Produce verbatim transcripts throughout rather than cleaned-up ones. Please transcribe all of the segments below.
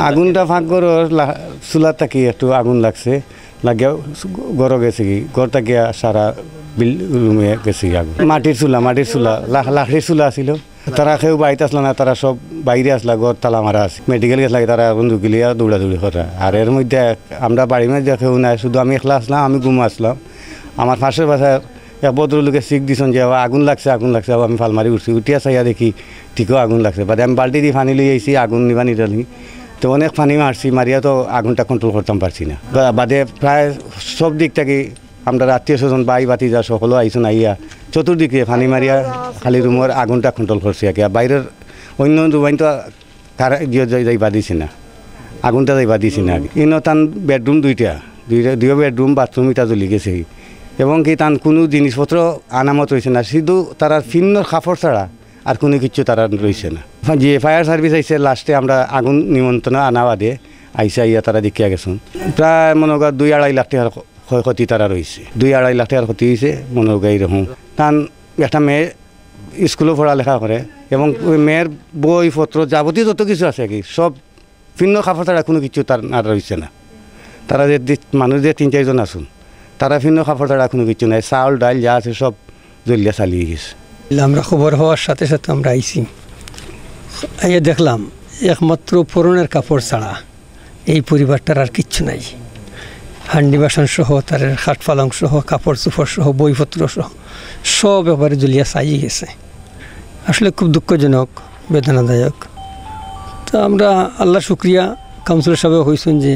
আগুনটা পাকঘরর লা-, চুলা থাকি একটু আগুন লাগছে, লাগিয়া ঘরো গেছে কি, ঘর থাকিয়া সারা বিল-, রুমে গেছে কি আগুন। মাটির চুলা, মাটির চুলা, লা-, লাকড়ির চুলা আছিল। তারা কেউ বাড়িত আসলা না, তারা সব বাইরে আসলা, ঘর তালা মারা আছে। মেডিকেল গেছলা, তারা আগুন ঢুকিলিয়া দৌড়াদৌড়ি করা। আর এর মধ্যে আমরা বাড়ির মধ্যে কেউ নাই, শুধু আমি একলা আসলাম, আমি ঘুমো আসলাম। আমার পাশের বাসার এক ভদ্রলোকে চিক দিছইন যে, "আগুন লাগছে, আগুন লাগছে।" আমি ফাল মারি উঠছি, উঠিয়া চাইয়া দেখি ঠিকও আগুন লাগছে। বাদে আমি বালতি দি পানি লই আইছি, আগুন নিবানির লাগি। তো অনেক পানি মারছি, মারিয়া তো আগুনটা কন্ট্রোল করতাম পারছি না। বা-, বাদে প্রায় সব দিক থাকি আমরার আত্মীয় স্বজন, ভাই ভাতিজা সকলও আইছইন, আইয়া চতুর্দিকে পানি মারিয়া খালি রুমর আগুনটা কন্ট্রোল করছি আর কি। আর বাইরের অন্য রুমাইন তো কারে-, ইয়ে যাই-, যাইবা দিছে না, আগুনটা যাইবা দিছে না। ইনো তান বেডরুম দুইটা, দুইটা, দুইও বেডরুম, বাথরুম ইটা জ্বলি গেছে। এবং কি তান কুনু জিনিসপত্র আনামত রইছে না, শুধু তারার ফিন্নর কাপড় ছাড়া আর কুনু কিচ্ছু তারার রইছে না। যে ফায়ার সার্ভিস আইছে, লাস্টে আমরা আগুন নিয়ন্ত্রণে আনা বাদে আইসা ইয়া তারা দেখিয়া গেছইন। প্রায় মনে কর দুই আড়াই লাখ টেকার ক্ষয়ক্ষতি তারার রইছে, দুই আড়াই লাখ টেকার ক্ষতি হইছে মনে কর এরকম। তান একটা মেয়ে স্কুলো পড়ালেখা করে এবং ওই মেয়ের বইপত্র যাবতীয় যত কিছু আছে আর কি, সব ফিন্নর কাপড় ছাড়া কুনু কিছু তার আর রইছে না। তারা যে দি-, মানুষ যে তিন চাইরজন আছইন, তারা ফিন্নর কাপড় ছাড়া কুনু কিছু নাই, চাউল ডাইল যা আছে সব জ্বলিয়া ছালি গেছে। আমরা খবর পাওয়ার সাথে সাথে আমরা আইছি, আইয়া দেখলাম একমাত্র পরনের কাপড় ছাড়া এই পরিবারটার আর কিচ্ছু নাই। হান্ডি বাসন সহ, তার খাট পালং সহ, কাপড় চোপড় সহ, বইপত্র সহ সব একবারে জ্বলিয়া ছাই গেছে। আসলে খুব দুঃখজনক, বেদনাদায়ক। তো আমরা আল্লাহর শুকরিয়া, কাউন্সিলর সাহেব কইছইন যে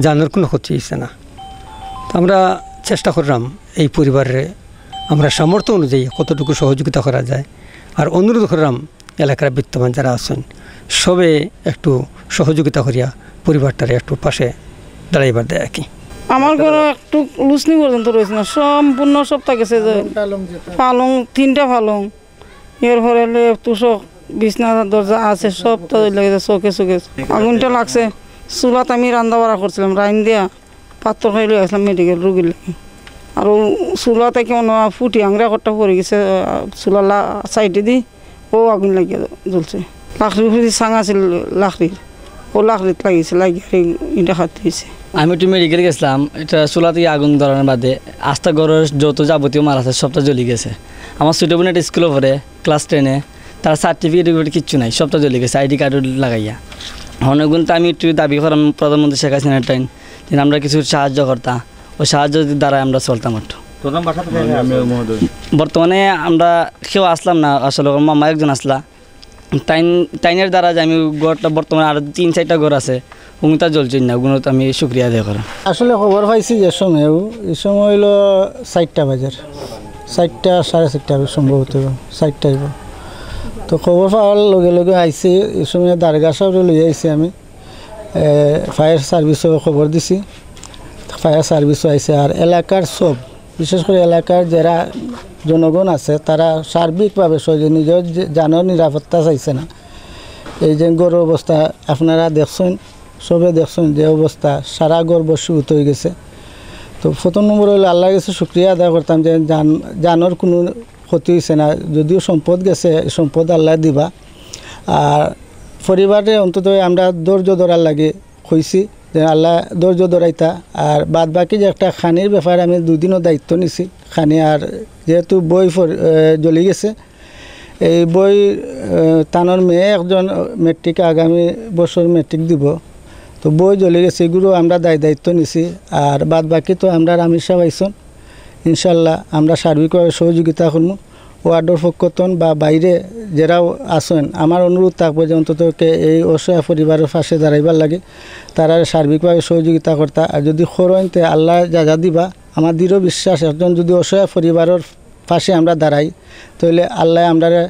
জানর কুনু ক্ষতি হইছে না। তো আমরা চেষ্টা করলাম এই পরিবারে আমরা সামর্থ্য অনুযায়ী কতটুকু সহযোগিতা করা যায়। আর অনুরোধ করলাম এলাকার বিত্তবান যারা আছইন সবে একটু সহযোগিতা করিয়া পরিবারটারে একটু পাশে দাঁড়াইবার দেয় আর কি। আমার ঘরো একটু লুসনি পর্যন্ত রইছে না, সম্পূর্ণ সবটা গেছে। যে পালং, তিনটা পালং, এরপরে লে-, তোষক, বিছনা, দরজা আছে, সবটা জ্বলি গেছে, চোখে চোখে। আগুনটা লাগছে, চুলাত আমি রান্দা বাড়া করছিলাম, রাইন্দিয়া পাত্র খাই লই আসলাম মেডিকেল রুগীর লাগি। আর ও চুলা থাকি মনে হয় ফুটি আংরা একটা পড়ে গেছে, আহ, চুলা লা-, সাইডে দি ও আগুন লাগিয়া জ্বলছে। লাকড়ির উপরে চাং আছিল লাকড়ির, ও লাকড়িত লাগিছে, লাগিয়া আর ইটা খাতে হইছে। আমি একটু মেডিকেল গেছিলাম, এটা চুলা থাকি আগুন ধরানোর বাদে আস্তা ঘরর যত যাবতীয় মাল আছে সবটা জ্বলি গেছে। আমার ছোট বোন একটা স্কুলো পড়ে, ক্লাস টেনে, তার সার্টিফিকেট কিচ্ছু নাই, সবটা জ্বলি গেছে, আইডি কার্ড লাগাইয়া। অনেকগুণ তো আমি একটু দাবি করাম প্রধানমন্ত্রী শেখ হাসিনার টাইম, যে আমরা কিছু সাহায্য করতা, ও সাহায্য দ্বারা আমরা চলতাম একটু। প্রথম বাসা তো আমি, আমি মহোদয়। বর্তমানে আমরা কেউ আসলাম না, আসলে ওর মামা একজন আসলা, তাইন, তাইনের দ্বারা যে আমি ঘরটা বর্তমানে আরো তিন চারটা ঘর আছে, ওগুনতা জ্বলছে না, ওগুনতা আমি শুক্রিয়া আদায় করাম। আসলে খবর পাইছি যে সময়, এই সময় হইলো চারটা বাজার, চারটা, সাড়ে চারটা হবে সম্ভবত, চারটা হইব। তো খবর পাওয়ার লগে লগে আইছি, এই সময় দারগা সাহেবরে লই আইছি আমি, এ, ফায়ার সার্ভিসও খবর দিছি, ফায়ার সার্ভিসও আইছে। আর এলাকার সব, বিশেষ করে এলাকার যারা জনগণ আছে, তারা সার্বিকভাবে সহজে নিজের যে জানর নিরাপত্তা চাইছে না। এই যে ঘরর অবস্থা আপনারা দেখছেন, সবে দেখছেন যে অবস্থা, সারা ঘর ভস্মীভূত হয়ে গেছে। তো প্রথম নম্বর হইলো আল্লাহর কাছে শুক্রিয়া আদায় করতাম যে জান-, জানর কোনো ক্ষতি হয়েছে না, যদিও সম্পদ গেছে, সম্পদ আল্লাহ দিবা। আর পরিবারে অন্তত আমরা ধৈর্য ধরার লাগি কইছি যে আল্লাহ ধৈর্য ধরাইতা। আর বাদ বাকি যে একটা খানির ব্যাপারে আমি দুদিনও দায়িত্ব নিছি, খানি আর যেহেতু বই ফর-, এ, জ্বলি গেছে, এই বই, এ, তানর মেয়ে একজন মেট্রিক, আগামী বছর মেট্রিক দিব, তো বই জ্বলি গেছে, এগুলো আমরা দায় দায়িত্ব নিছি। আর বাদ বাকি তো আমরা আমির সাহেব আইছন, ইনশাল্লাহ আমরা সার্বিকভাবে সহযোগিতা করবো। ওয়ার্ডর পক্ষতন বা বাইরে যেরাও আছেন, আমার অনুরোধ থাকবো যে অন্তত কে এই অসহায় পরিবারের পাশে দাঁড়াইবার লাগে, তারা সার্বিকভাবে সহযোগিতা করতা। আর যদি খরইন তে আল্লাহ যা যা দিবা, আমার দৃঢ় বিশ্বাস একজন যদি অসহায় পরিবারের পাশে আমরা দাঁড়াই, তাহলে আল্লাহ আমরারে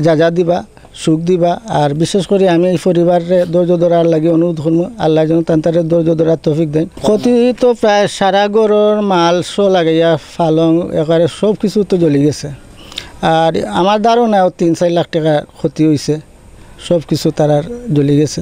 যা যা দিবা, সুখ দিবা। আর বিশেষ করে আমি এই পরিবারে ধৈর্য ধরার লাগি অনুরোধ করবো, আল্লাহ যেন তান্তারে ধৈর্য ধরার তৌফিক দেন। ক্ষতি তো প্রায় সারা ঘরর মাল সহ লাগাইয়া পালং একেবারে সব কিছু তো জ্বলি গেছে। আর আমার ধারণাও তিন চার লাখ টাকা ক্ষতি হইছে, সব কিছু তারার জ্বলি গেছে।